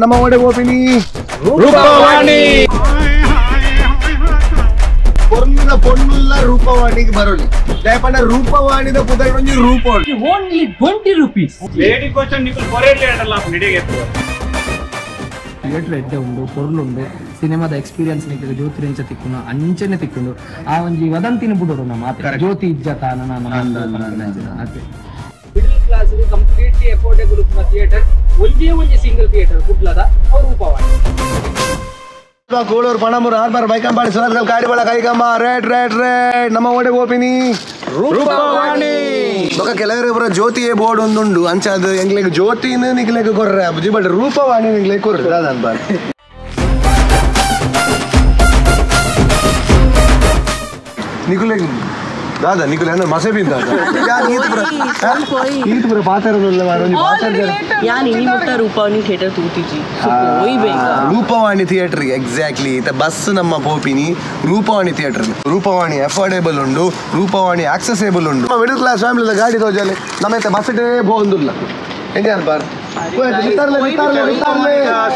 ನಮ್ಮ ಒಡೆ ಗೋಪಿನಿ ರೂಪವಾಣಿ ಪೊರ್ಲುದ ಪೊನ್ನುಲ್ಲ ರೂಪವಾಣಿಗೆ ಬರೋಲಿ ದಯಪಂಡ ರೂಪವಾಣಿದ ಪುದರ್ ರೂಪ ಓನ್ಲಿ 20 ರೂಪೀಸ್ ಲೇಡಿ ಕ್ವಶನ್ ನಿಕುಲ್ ಕೊರೆಡ್ಲಿ ಆಡಲ್ಲ ನಿಡಿಗೆ ಥಿಯೇಟರ್ ಎಡ್ಡೆ ಉಂಡು ಪೊರ್ಲುಂಡು ಸಿನಿಮಾದ ಎಕ್ಸ್ಪೀರಿಯನ್ಸ್ ನಿಕ್ಕಿಗೆ ಜ್ಯೋತಿ ರೆಂಚ ತಿಕ್ಕುನು ಅಂಚನೆ ತಿಕ್ಕುಂಡು ಆ ಒಂಜಿ ವದಂತಿನ ಬುಡೋಡು ನಮ್ಮ ಮಾತೆ ಜ್ಯೋತಿ ಇಜ್ಜತ ನನ್ನ ಮಿಡಲ್ ಕ್ಲಾಸ್ ಕಂಪ್ಲೀಟ್ಲಿ ಅಫೋರ್ಡಬಲ್ ಉಪ್ಪುನ ಥಿಯೇಟರ್ ಒಂಜೇ ಒಂಜಿ ಸಿಂಗಲ್ ಥಿಯೇಟರ್ ಕುಡ್ಲದ ಅವು ರೂಪವಾಣಿ. ಕೋಳೂರು ಪಣಮೂರು ಆರ್ಬಾರ್ ಬೈಕಂಪಾಡಿ ಸುರತ್ಕಲ್ ಕಾಡಿಬಳ ಕೈಕಂಬ ರೇಟ್ ರೇಟ್ ರೇಟ್ ನಮ್ಮ ಒಡೆ ಗೋಪಿನಿ ರೂಪವಾಣಿ. ಬೊಕ ಕೆಲವರು ಪೂರ ಜ್ಯೋತಿಯೇ ಬೋರ್ಡ್ ಒಂದುಂಡು ಅಂಚ ಅದು ಎಂಗ್ಲೆಗ್ ಜ್ಯೋತಿನ ನಿಕ್ಲೆಗ್ ಕೊರ್ರೆ ಅಬುಜಿ ಬಟ್ ರೂಪವಾಣಿ ನಿಕ್ಲೆಗ್ ಕೊರ್ರೆ ದಾದ ಬಾರ್ ನಿಕುಲೆಗ್ ದಾದ ನಿಕುಲೆ ಅಂದ್ರೆ ಮಸೆ ಬಿಂದ ಈತ ಪೂರ ಪಾತ್ರ ಯಾನ್ ಇನಿ ಮುಟ್ಟ ರೂಪವಾಣಿ ಥಿಯೇಟರ್ ತೂತಿಜಿ ಪೋಯಿ ಬೇಗ ರೂಪವಾಣಿ ಥಿಯೇಟರ್ ಎಕ್ಸಾಕ್ಟ್ಲಿ ಇತ್ತ ಬಸ್ ನಮ್ಮ ಪೋಪಿನಿ ರೂಪವಾಣಿ ಥಿಯೇಟರ್. ರೂಪವಾಣಿ ಅಫೋರ್ಡೇಬಲ್ ಉಂಡು, ರೂಪವಾಣಿ ಆಕ್ಸೆಸೇಬಲ್ ಉಂಡು. ಮಿಡಲ್ ಕ್ಲಾಸ್ ಫ್ಯಾಮಿಲಿ ಗಾಡಿ ತೋಜಾಲೆ ನಮ್ಮ ಇತ್ತ ಬಸ್ ಇಟ್ಟೇ ಪೋಂದುಲ್ಲ ಎಂಜಾನ್ ಬಾರ್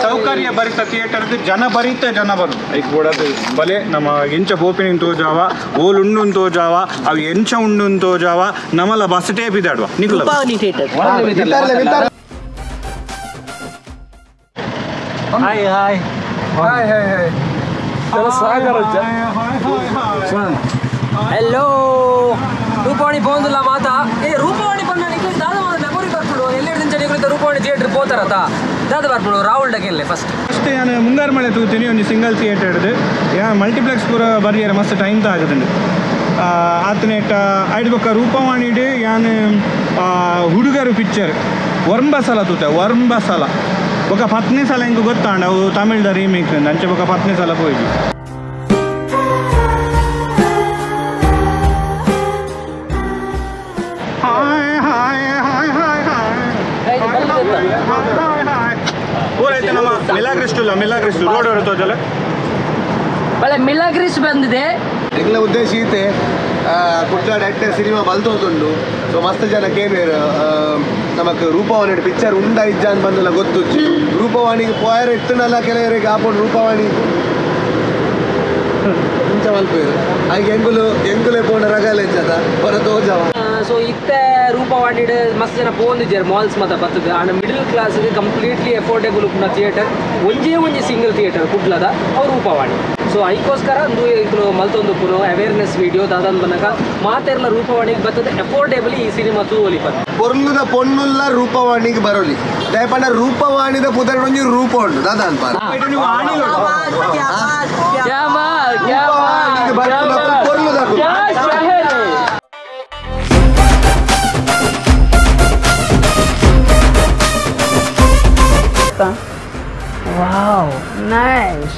ಸೌಕರ್ಯ ಭರಿತ ಥಿಯೇಟರ್ ಜನ ಭರಿತ ಜನ ಬರು ಐಕ್ ಬೋಡದು ಬಲೆ ನಮ್ಮ ಎಂಚ ಪೋಪಿನಿ ತೋಜಾವ ಓಲ್ ಉಂಡು ತೋಜಾವ ಅವು ಎಂಚ ಉಂಡು ತೋಜಾವ ನಮಲ ಬಸ್ ಟೇಪ್ ಇದಾಡುವ ನಿಕುಲ Rupavani theatre. Hi hi hi hi hi hello Roopavani ಪೋಂದುಲ್ಲ ಮಾತಾ ಏ ರೂಪವಾಣಿ ಪಂಡ ನಿಕ್ಲೆ ದಾದ ಮಾತ ಮೆಮೊರಿ ಬರ್ಪುಡು ಎಲ್ಲೆಡ್ ದಿಂಚ ನಿಕ್ಲೆ ರೂಪವಾಣಿ ಥಿಯೇಟರ್ ಪೋತಾರತ ದಾದ ಬರ್ಪುಡು ರಾಹುಲ್ ಡಗೆಲ್ಲೆ ಫಸ್ಟ್ ಫಸ್ಟ್ ನಾನು ಮುಂಗಾರು ಮಳೆ ತೂತೀನಿ ಒಂದು ಸಿಂಗಲ್ ಥಿಯೇಟರ್ದು ಯಾ ಮಲ್ಟಿಪ್ಲೆಕ್ಸ್ ಪೂರ ಬರಿಯರ ಮಸ್ತ್ ಟೈಮ್ ತಾಗುದುಂಡು ಆತನೇಟ ಐಡ್ ಬೊಕ್ಕ ರೂಪವಾಣಿಡ್ ಯಾನ್ ಹುಡುಗರು ಪಿಕ್ಚರ್ ವರ್ಂಬ ಸಲ ತೂತೆ ವರ್ಂಬ ಸಲ ಬೊಕ್ಕ ಪತ್ನಿ ಸಲ ಹಿಂಗೆ ಗೊತ್ತಾಂಡ ಅವು ತಮಿಳ್ದ ರೀಮೇಕ್ ಅಂಚೆ ಬೊಕ್ಕ ಪತ್ನಿ ಸಲ ಪೋಯಿಜಿ. Hi hi hi hi hi hi ಊರೈತೆ ನಮ್ಮ ಮಿಲಾಗ್ರಿಸ್ಟುಲ್ಲ ಮಿಲಾಗ್ರಿಸ್ಟು ರೋಡ್ ಹೊರ ತೋಜಲೆ ಬಲೆ ಮಿಲಾಗ್ರಿಸ್ ಬಂದಿದೆ. ಎಂಗ್ಲ ಉದ್ದೇಶ ಈತೆ ಕುಡ್ಲಾಡ್ ಎಟ್ಟೆ ಸಿನಿಮಾ ಬಲ್ತೋದುಂಡು ಸೊ ಮಸ್ತ್ ಜನ ಕೇನೇರು ನಮಕ್ ರೂಪವಾಣಿ ಪಿಕ್ಚರ್ ಉಂಡ ಇಜ್ಜ ಅಂತ ಬಂದಲ್ಲ ಗೊತ್ತುಜ್ಜಿ. ರೂಪವಾಣಿಗೆ ಪೋಯರ್ ಇತ್ತನಲ್ಲ ಕೆಲವರಿಗೆ ಆಪೋಡು ರೂಪವಾಣಿ ಇಂಚ ಮಲ್ಪೇರು ಐಗೆ ಎಂಗುಲು ಎಂಗುಲೆ ಪೋಣ ರಗಲೆ ಇಜ್ಜದ ಹೊರ ತೋಜವ. ಸೊ ಇತ್ತೆ ರೂಪವಾಣಿಡ್ ಮಸ್ತ್ ಜನ ಪೋಂದಿಜ್ಜೆರ್ ಮಾಲ್ಸ್ ಮಾತ ಬರ್ತದೆ ಆಂಡ ಮಿಡಲ್ ಕ್ಲಾಸ್ಗೆ ಕಂಪ್ಲೀಟ್ಲಿ ಅಫೋರ್ಡೇಬಲ್ ಉಪ್ಪುನ ಥಿಯೇಟರ್ ಒಂಜೇ ಒಂಜಿ ಸಿಂಗಲ್ ಥಿಯೇಟರ್ ಕುಡ್ಲದ ಅವು ರೂಪವಾಣಿ. ಸೊ ಐಕೋಸ್ಕರ ಒಂದು ಇಕ್ಲು ಮಲ್ತೊಂದು ಉಪ್ಪುನು ಅವೇರ್ನೆಸ್ ವಿಡಿಯೋ ದಾದಂದ್ ಬನ್ನಗ ಮಾತೆರ್ಲ ರೂಪವಾಣಿಗೆ ಬರ್ತದೆ ಅಫೋರ್ಡೇಬಲ್ ಈ ಸಿನಿಮಾ ತೂವೊಲಿ ಪಂದ್. ಪೊರ್ಲುದ ಪೊನ್ನುಲ್ಲ ರೂಪವಾಣಿಗೆ ಬರೋಲಿ ದಯಪಂಡ ರೂಪವಾಣಿದ ಪುದರ್ ಒಂಜಿ ರೂಪ ಉಂಡು ದಾದ ಅನ್ಪಾರ ರೂಪವಾಣಿಗೆ ಬರ್ಪುನ ಪೊರ್ಲುದ ವಾವ್ ನೈಸ್.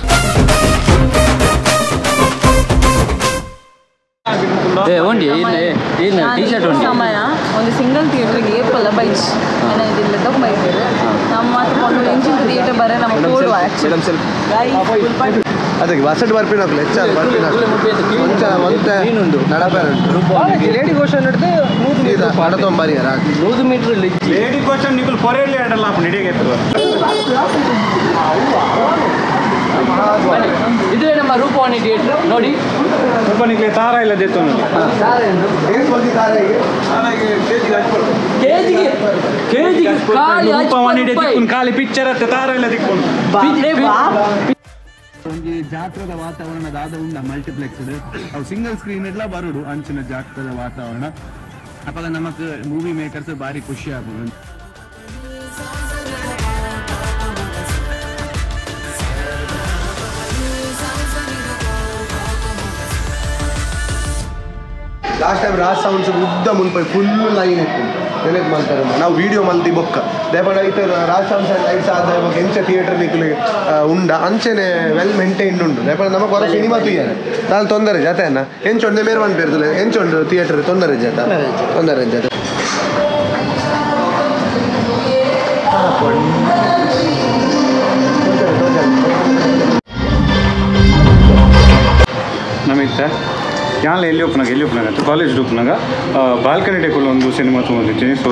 ಸಮಯ ಒಂದು ಸಿಂಗಲ್ ಥಿಯೇಟರ್ಗೆ ಏಪಲ್ಲ ಬೈಚ್ ಏನಾಯ್ತಿಲ್ಲ ತಗೊಂಬೈತೇವೆ ನಮ್ಮ ಮಾತ್ರ ಒಂದು ಇಂಚಿನ ಥಿಯೇಟರ್ ಬರ ನಮ್ಮ ಕೋಡುವ ಅದಕ್ಕೆ ಬಸಟ್ ಬರ್ಪಿನ ಹೆಚ್ಚಾದ ಬರ್ಪಿನ ಒಂಚ ಒಂತೆ ನಡಪೇರು ಲೇಡಿ ಘೋಷ ನಡ್ದು ನಡತೊಂಬರಿಯರ 100 ಮೀಟರ್ ಲೇಡಿ ಕ್ವಶನ್ ನಿಕುಲ್ ಕೊರೆಡ್ಲಿ ಆಡಲ್ಲ ನಿಡಿಗೆ ಇದುವೇ ನಮ್ಮ ರೂಪವಾಣಿ ಥಿಯೇಟರ್ ನೋಡಿ. ರೂಪನಿಗೆ ತಾರ ಇಲ್ಲ ದೇತು ನೋಡಿ ಕೆಜಿಗೆ ಕೆಜಿಗೆ ಖಾಲಿ ರೂಪವಾಣಿ ದಿಕ್ಕುನ್ ಖಾಲಿ ಪಿಕ್ಚರ್ ಅತ್ತೆ ತಾರ ಇಲ್ಲ ದಿಕ್ಕುನ್ ಒಂಜಿ ಜಾತ್ರದ ವಾತಾವರಣ ದಾದ ಉಂಡ ಮಲ್ಟಿಪ್ಲೆಕ್ಸ್ ಅವು ಸಿಂಗಲ್ ಸ್ಕ್ರೀನ್ ಇಡ್ಲ ಬರುಡು ಅಂಚಿನ ಜಾತ್ರದ ವಾತಾವರಣ ಅಪಗ ನಮಕ್ ಮೂವಿ ಮೇಕರ್ಸ್ ಬಾರಿ ಖುಷಿ ಆಗುದು. ಲಾಸ್ಟ್ ಟೈಮ್ ರಾಜ್ ಸೌಂಡ್ಸ್ ಉದ್ದ ಮುನ್ಪೈ ಫುಲ್ ಲೈನ್ ಇತ್ತು ನೆನಪು ಮಲ್ತಾರೆ ನಾವು ವೀಡಿಯೋ ಮಲ್ತಿ ಬೊಕ್ಕ ದಯಪಡ ಇತ್ತ ರಾಜ್ ಸೌಂಡ್ಸ್ ಆ್ಯಂಡ್ ಲೈಟ್ಸ್ ಆದ ಬೊಕ್ಕ ಎಂಚ ಥಿಯೇಟರ್ ನಿಕ್ಲೆ ಉಂಡ ಅಂಚೆನೆ ವೆಲ್ ಮೇಂಟೈನ್ಡ್ ಉಂಡು. ದಯಪಡ ನಮಕ್ ಹೊರ ಸಿನಿಮಾ ತೂಯಾರೆ ನಾನು ತೊಂದರೆ ಜಾತೆ ಅನ್ನ ಎಂಚೊಂಡೆ ಮೇರ್ ಒನ್ ಪೇರ್ತಲೆ ಎಂಚೊಂಡು ಥಿಯೇಟರ್ ತೊಂದರೆ ಜಾತ ತೊಂದರೆ ಜಾತ ನಮಿತ್ತೆ ಯಾನ್ಲ ಎಲ್ಲಿ ಒಪ್ಪನಾಗ ಕಾಲೇಜ್ ಒಪ್ಪನಾಗ ಬಾಲ್ಕನಿ ಟೆಕುಲು ಒಂದು ಸಿನಿಮಾ ತೊಗೊಂಡಿದ್ದೀನಿ. ಸೊ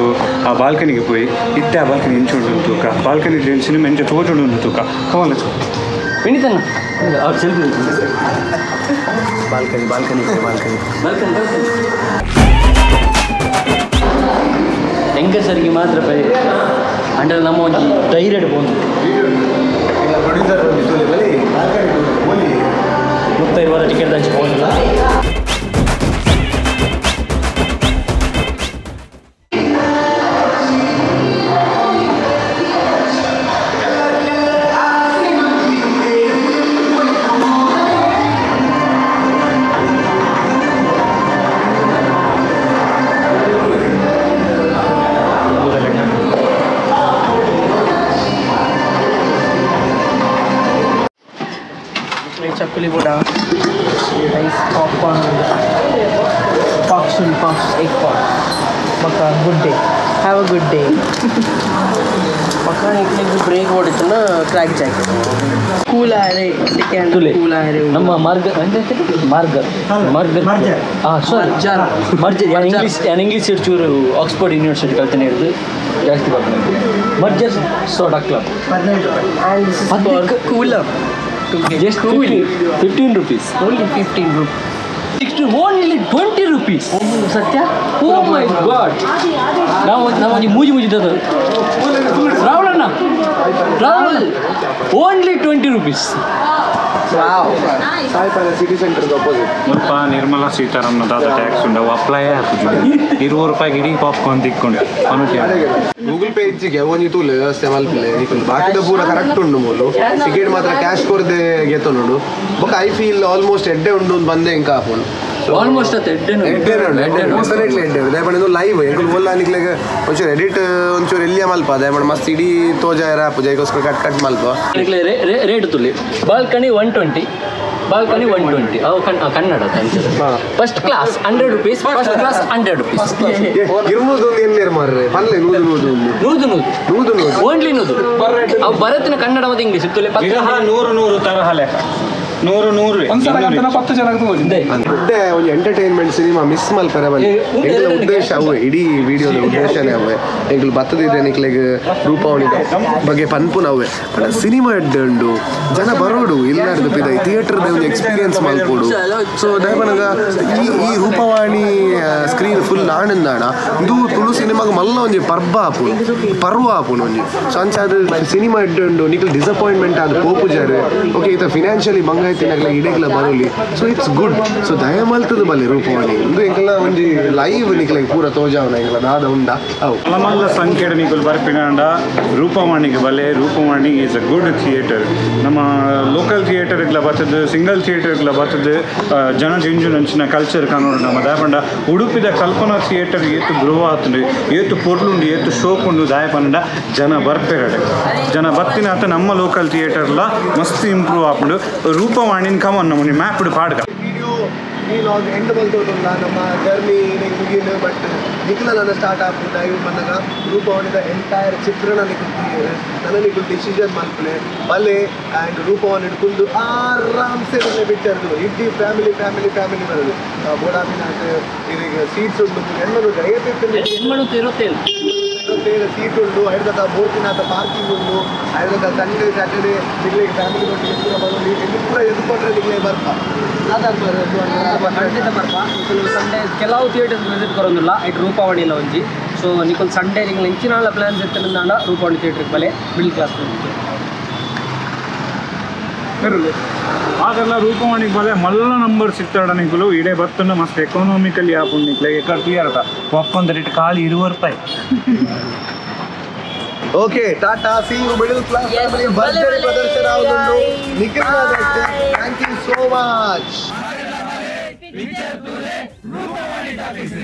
ಆ ಬಾಲ್ಕನಿಗೆ ಪೋಯಿ ಇತ್ತೆ ಆ ಬಾಲ್ಕನಿ ಎಂಚುಂಡು ತೂಕ ಬಾಲ್ಕನಿ ಸಿನಿಮಾ ಎಂಚ ತೋಜುಂಡು ತೂಕ ಕಮಲ ವಿನೀತಣ್ಣ ಅವ್ರು selfie balcony balcony balcony balcony ಹೆಂಗಸರಿಗೆ ಮಾತ್ರ ಪೈ ಅಂಡರ್ ನಮ್ಮ ಒಂಜಿ ಧೈರ್ಯ ಪೋಂದು ಪ್ರೊಡ್ಯೂಸರ್ ಮುತ್ತೈವರ ಟಿಕೆಟ್ ದಂಚಿ ಪೋಂದಿಲ್ಲ. Chakuli vada, rice, popcorn, puffs and puffs, egg puffs. Maka, good day. Have a good day. Maka, ek break ಹೊಡಿತನ crack jacket. Cool ಆರೆ second cool ಆರೆ. ನಮ್ಮ ಮಾರ್ಗ ಮಾರ್ಗರ್ ಮಾರ್ಗರ್ ಹಾಂ ಸಾರಿ ಮರ್ಜರ್. ನಾನು ಇಂಗ್ಲೀಷ್ ಚೂರು ಆಕ್ಸ್ಫರ್ಡ್ ಯೂನಿವರ್ಸಿಟಿ ಕಲ್ತನೇ ಹಿಡಿದು ಜಾಸ್ತಿ ಬರ್ತಾನೆ. Merger soda club. And this is for cooler. Just cool. 15 rupees. Only 15 rupees. 60, only 20 rupees. Satya? Oh my God. ನಾವು ನಾವು ಮೂಜಿ ಮೂಜಿ ತದ. ರಾಹುಲ್ ಅಣ್ಣ. Rahul. Only 20 rupees. Wow. Sai Palace city center opposite. ಮುಲ್ಪ ನಿರ್ಮಲಾ ಸೀತಾರಾಮನ್ ದಾದ ಟ್ಯಾಕ್ಸ್ ಉಂಡು ಅವು ಅಪ್ಲೈ ಆಪುಜಿ. 20 ರೂಪಾಯಿಗೆ ಇಡೀ ಪಾಪ್ಕಾರ್ನ್ ತಿಕ್ಕೊಂಡು ಗೂಗಲ್ ಪೇ ಇಜ್ಜಿಗೆ ಒಂಜಿ ತೂಲೆ ವ್ಯವಸ್ಥೆ ಮಲ್ಪಲೆ ನಿಕುಲು ಬಾಕಿದ ಪೂರ ಕರೆಕ್ಟ್ ಉಂಡು ಮೂಲು ಟಿಕೆಟ್ ಮಾತ್ರ ಕ್ಯಾಶ್ ಕೊರದೆ ಗೆತ್ತೊಂಡು ಬೊಕ I feel almost ಎಡ್ಡೆ ಉಂಡು ಬಂದೆ ಇಂಕ ಆಪುಂಡು ಆಲ್ಮೋಸ್ಟ್ ಅತ್ತ ಎಡ್ಡೆ ಎಡ್ಡೆ ಡೆಫಿನೆಟ್ಲಿ ಎಡ್ಡೆ ದಯಪಂಡ ಲೈವ್ ಎಂಕುಲು ಓಲ್ಲ ನಿಕ್ಲೆಗ್ ಒಂಚೂರು ಎಡಿಟ್ ಒಂಚೂರು ಎಲ್ಲಿಯ ಮಲ್ಪ ದಯಪಂಡ ಮಸ್ತ್ ಇಡೀ ತೋಜಾಯರ ಆಪುಜ ಐಕೋಸ್ಕರ ಕಟ್ ಕಟ್ ಮಲ್ಪ ನಿಕ್ಲೆ ರೇಟ್ ತುಲಿ ಬಾಲ್ಕನಿ 120 ಬಾಲ್ಕನಿ 120 ಅವು Kannada first class 100 rupees first class 100 rupees ಇರ್ನೂದೊಂದು ಎನ್ನೇರು ಮಾರ್ರೆ ಪಲ್ಲೆ ನೂದು ನೂದು ನೂದು ನೂದು ನೂದು ನೂದು ಓನ್ಲಿ ನೂದು ಅವು ಭರತಿನ ಕನ್ನಡ ಮತ್ತು ಇಂಗ್ಲೀಷ್ ತುಲೆ ನೂರು ನೂರು ತರಹ ಲೆಕ್ಕ ನೂರು ನೂರು ಪತ್ತು ಜನ ಒಂದು entertainment cinema miss ಮಲ್ಪರೆ ಬಲ್ಲಿ ಎಂಕಲ ಉದ್ದೇಶ ಅವೆ ಇಡೀ ವಿಡಿಯೋದ ಉದ್ದೇಶನೇ ಅವೆ ಎಂಕುಲು ಬತ್ತದಿದೆ ನಿಕ್ಲೆಗ್ ರೂಪವಣಿ ಬಗ್ಗೆ ಪನ್ಪುನ ಅವೆ ಬಟ್ ಸಿನಿಮಾ ಎಡ್ಡೆ ಉಂಡು ಜನ ಬರೋಡು ಇಲ್ಲಾರ್ದು ಪಿದ ಥಿಯೇಟರ್ ಒಂದು ಎಕ್ಸ್ಪೀರಿಯನ್ಸ್ ಮಲ್ಪೋಡು. ಸೊ ದಯಪನಗ ಈ ಈ ರೂಪವಾಣಿ ಸ್ಕ್ರೀನ್ ಫುಲ್ ಆನಂದಾಣ ಇದು ತುಳು ಸಿನಿಮಾಗ ಮಲ್ಲ ಒಂಜಿ ಪರ್ಬ ಆಪುನು ಪರ್ವ ಆಪುನು ಒಂಜಿ. ಸೊ ಅಂಚಾದ ಸಿನಿಮಾ ಎಡ್ಡೆ ಉಂಡು ನಿಕ್ಲು ಡಿಸಪಾಯಿಂಟ್ಮೆಂಟ್ ಆದ ಪೋಪುಜಾರು ಓಕೆ ಈತ ಫಿನಾನ್ಷಿಯಲಿ ಬಂಗ ಐತಿನಗ್ಲ ಇಡೆಗ್ಲ Baroli. So it's good. So ದಯ ಮಲ್ತದ ಬಲ್ಲೆ ರೂಪವಾಣಿ ಇಂದು ಎಂಕಲ ಒಂಜಿ ಲೈವ್ ನಿಕ್ಲೆ ಪೂರ ತೋಜಾವನ ಎಂಕಲ ದಾದ ಉಂಡ ಅವು ಮಲ್ಲ ಸಂಖ್ಯೆ ನಿಕುಲು ಬರ್ಪಿನಾಂಡ ರೂಪವಾಣಿಗೆ ಬಲೆ. Rupavani is a good theatre. ನಮ್ಮ ಲೋಕಲ್ ಥಿಯೇಟರ್ಗಳ ಬರ್ತದೆ ಸಿಂಗಲ್ ಥಿಯೇಟರ್ಗಳ ಬರ್ತದೆ ಜನ ಜಿಂಜು ನಂಚಿನ ಕಲ್ಚರ್ ಕಾನೂನು ನಮ್ಮ ದಾಯಪಂಡ ಉಡುಪಿದ ಕಲ್ಪನಾ ಥಿಯೇಟರ್ ಏತು ಗ್ರೋ ಆತುಂಡು ಏತು ಪೊರ್ಲುಂಡು ಏತು ಶೋಕುಂಡು ದಾಯಪಂಡ ಜನ ಬರ್ಪೆರಡೆ ಜನ ಬತ್ತಿನಾತ ನಮ್ಮ ಲೋಕಲ್ ಥಿಯೇಟರ್ಲ ಮಸ್ತ್ ಇಂಪ್ರೂವ್ ಆಪುಂಡು. ರೂಪವಾಣಿನ ಕಮನ್ ನಮ್ಮನಿ ಮ್ಯಾಪ್ಡ್ ಪಾಡ್ಗ ವಿಡಿಯೋ ಈ ಲಾಗ್ ಎಂಡ್ ಬಲ್ತೋಟುಲ್ಲ ನಮ್ಮ ಜರ್ನಿ ಮುಗಿಲು ಬಟ್ ನಿಖಿಲನ ಸ್ಟಾರ್ಟ್ ಆಪುಂಡು ಲೈವ್ ಬಂದಾಗ ರೂಪವಾಣಿದ ಎಂಟೈರ್ ಚಿತ್ರಣ ನಿಖಿಲ್ ನನ್ನ ನಿಖಿಲ್ ಡಿಸಿಷನ್ ಮಲ್ಪಲೆ ಬಲೆ ಆ್ಯಂಡ್ ರೂಪವಾಣಿ ಹಿಡ್ಕೊಂಡು ಆರಾಮ್ಸೆ ಬಲ್ಲೆ ಪಿಕ್ಚರ್ದು ಇಡ್ಡಿ family family family ಬರೋದು ಬೋಡಾಮಿನಾಟ್ ಇದೀಗ ಸೀಟ್ಸ್ ಉಂಟು ಎಣ್ಣು 27 ಸೀಟ್ ಉಂಟು ಐದಕ್ಕ ಬೋಟಿನಾಥ ಪಾರ್ಕಿಂಗ್ ಉಂಟು ಐದಕ್ಕ ಸಂಡೇ ಸ್ಯಾಟರ್ಡೇ ನಿಗ್ಲಿಗೆ ಫ್ಯಾಮಿಲಿ ಒಟ್ಟಿಗೆ ಪೂರ ಬರೋದು ಎಲ್ಲಿ ಪೂರ ಎದುಕೊಂಡ್ರೆ ನಿಗ್ಲೇ ಬರ್ಪ ಖಂಡಿತ ಬರ್ಪ. ನಿಕುಲು ಸಂಡೇ ಕೆಲವು ಥಿಯೇಟರ್ಸ್ ವಿಸಿಟ್ ಬರೋದಿಲ್ಲ it Roopavani ಇಲ್ಲ ಒಂಜಿ. ಸೊ ನಿಕುಲು ಸಂಡೇ ನಿಂಗೆ ಇಂಚಿನಾಳ ಪ್ಲಾನ್ಸ್ ಇತ್ತಂದಾಂಡ ರೂಪವಾಣಿ ಥಿಯೇಟ್ರಿಗೆ ಬಲೆ ಮಿಡಿಲ್ ಕ್ಲಾಸ್ ಅದೆಲ್ಲ ರೂಪವಾಣಿಗೆ ಬಲೆ ಮಲ್ಲ ನಂಬರ್ ಸಿಗ್ತಾಡ ನಿಕುಲು ಇಡೇ ಬತ್ತನ್ನು ಮಸ್ತ್ ಎಕಾನಾಮಿಕಲಿ ಆಪುಂಡು ನಿಕ್ಲೆಗೆ ಕರ್ತು ಪಾಪ್ಕಾರ್ನ್ ರೇಟ್ ಖಾಲಿ 20 ರೂಪಾಯಿ. Okay tata see you middle class family ಭರ್ಜರಿ ಪ್ರದರ್ಶನ ಆಗುಂಡು Nikhil thank you so much. Picture Rupavani talkies.